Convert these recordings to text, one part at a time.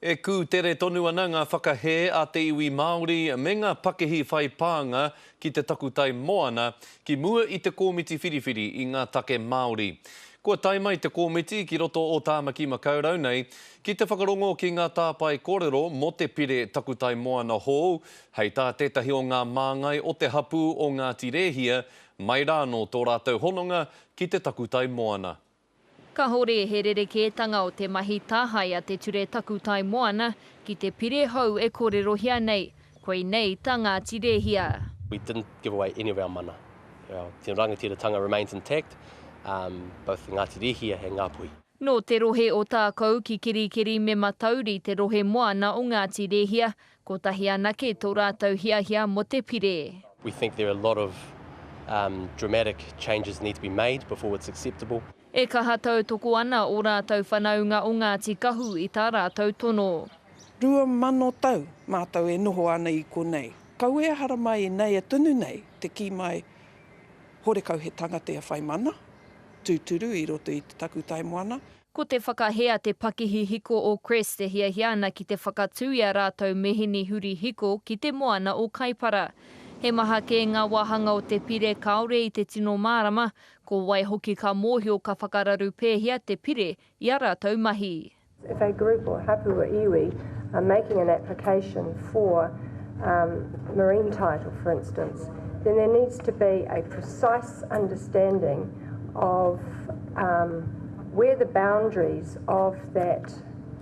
E kūtere tonu ana ngā whakahē a te iwi Māori me ngā pakihi whai pānga ki te takutai moana ki mua i te kōmiti whiriwhiri i ngā take Māori. Kua tae mai te kōmiti ki roto o Tāmaki Makaurau nei ki te whakarongo ki ngā tāpae kōrero mō te pire takutai moana hou, hei tā tētahi o ngā māngai o te hapū o Ngāti Rēhia, mai rānō tō rātou hononga ki te takutai moana. Kahore he rerekētanga o te mahi tāhae a te Ture Takutai Moana ki te pire hou e kōrerohia nei, koinei tā Ngāti Rēhia. We didn't give away any of our mana. Our tino rangatiratanga remains intact, both Ngāti Rēhia and Ngāpuhi. Nō te rohe o Tākou ki Kerikeri me Matauri te rohe moana o Ngāti Rēhia, Kotahi anake tō rātou hiahia mō te pire. We think there are a lot of dramatic changes need to be made before it's acceptable. E kaha tautoko ana ō rātou whanaunga o Ngāti Kahu i tā rātou tono. 2000 tau mātou e noho ana i konei. Kaua e haramai inaia tonu nei te kī mai horekau he tangata e whai mana, tūturu i roto i te takutai moana. Ko te whakahē a te pakihi hiko o Crest e hiahia ana ki te whakatū i a rātou mehini huri hiko ki te moana o Kaipara. He maha kē ngā wāhanga o te pire kāore i te tino mārama, ko wai hoki ka mōhio ka whakararu pēhea te pire i a rātou mahi. If a group or hapu or iwi are making an application for marine title for instance, then there needs to be a precise understanding of where the boundaries of that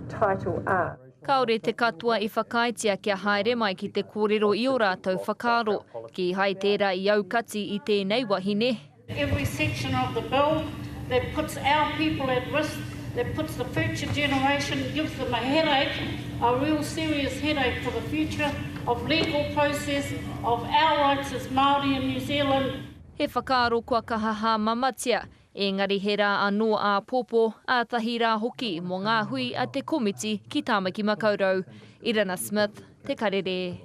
title are. Kāore te katoa i whakaaetia kia haere mai ki te kōrero i ō rātou whakaaro. Kīhai tērā i aukati i tēnei wahine. Every section of the bill that puts our people at risk, that puts the future generation, gives them a headache, a real serious headache for the future of legal process, of our rights as Māori in New Zealand. He whakaaro kua kaha hāmamatia, ēngari he rā anō āpōpō, ātahi rā hoki mō ngā hui a te komiti ki Tāmaki Makaurau. Irana Smith, Te Karere.